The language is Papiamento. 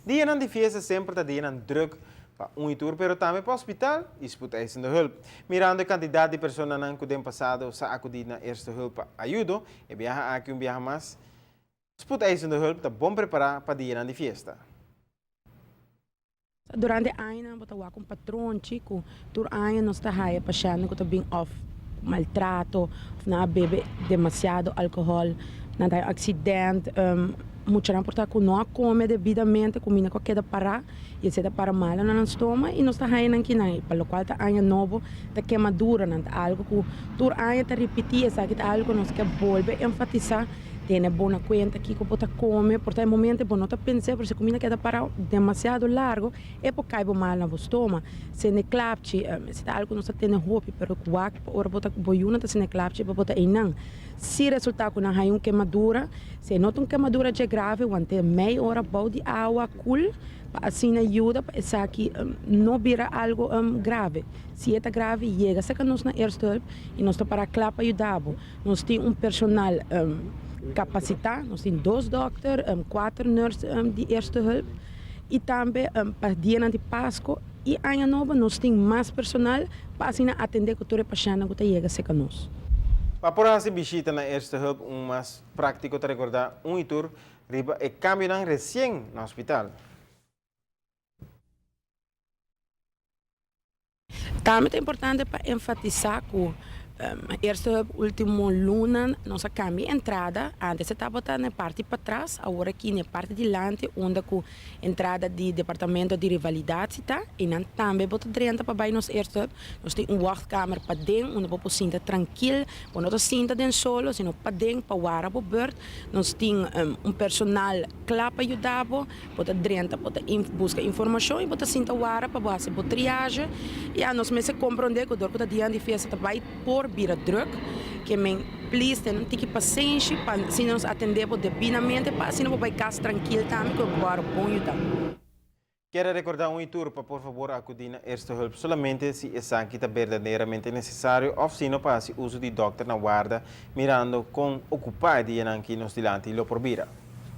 Dianan di fiesta semper ta dianan druk pa un y tur pero tambe pa hospital y spoedeisende hulp. Mirando e cantidad di personanan cu den pasado sa acudi na Eerste Hulp pa ayudo, e biaha aki un biaha mas Spoedeisende Hulp ta bon prepara pa dianan di fiesta. Durante añanan bo ta wak un patronchi ku tur aña nos ta haya pashèntnan ku ta bin òf maltrato òf nan a bebe demasiado alkohòl, nan ta haña un aksident, muchanan por ta ku no a kome debidamente, kuminda ku a keda pará i esei ta para malo na nan stoma i nos ta haña nan kinan i pa lokual ta aña nobo ta kemaduranan ta algu ku tur aña ta ripití esaki ta algu ku nos ke bolbe enfatisá. Tene bo na kuenta kiko bo ta kome, por ta e momento bo no ta pens'é, pero si e kuminda keda pará demasiado largo, e por kai bo mal na bo stoma. Sende klapchi, esei ta algu ku nos ta tene hopi, pero wak pa ora bo ta bo yunan ta sende klapchi pa bo ta einan. Si resultá ku nan haña un kemadura, si e no ta un kemadura dje grave, want'é mei ora bou di awa kul pa asina yuda pa esaki no bira algu grave. Si e ta grave, yega serka nos na Eerste Hulp i nos ta pará kla pa yuda bo. Nos tin un personal kapasitá, nos tin dos dòkter, kuater nùrs di eerste hulp i tambe pa dianan di Pasko i Aña Nobo nos tin mas personal pa asina atendé ku tur e pashèntnan ku ta yega serka nos. Pa por hasi bishita na Eerste Hulp un mas práktiko ta rekordá un i tur riba e kambionan resien na hospital. Tambe ta importante pa enfatisá ku Eerste Hulp último luna nos a kambia entrada, antes e tabata na e parti patras, awor aki na e parti dilanti unda ku entrada di departamento di revalidatie ta, einan tambe bo ta drenta pa bai nos Eerste Hulp. Nos tin un wachtkamer paden unda bo por sinta trankil, bo no ta sinta den solo sino paden pa wara bo bùrt. Nos tin un personal kla pa yuda bo. Bo ta drenta, bo ta buska informashon i bo ta sinta wara pa bo hasi bo triage. Ya, nos mester komprondé ku dor ku ta dia di fiesta ta bai por bira drùk. Ke men plis tene un tiki pasenshi pa asina nos atendé bo debidamente pa asina bo bai kas trankil tambe ku bo wòrdu bon yudá. Kier a rekordá un i tur pa por fabor akudí na Eerste Hulp solamente si esaki ta berdaderamente nesesario òf sino pa hasi uso di dòkter na warda mirando kon okupá e dianan ki nos dilanti lo por bira.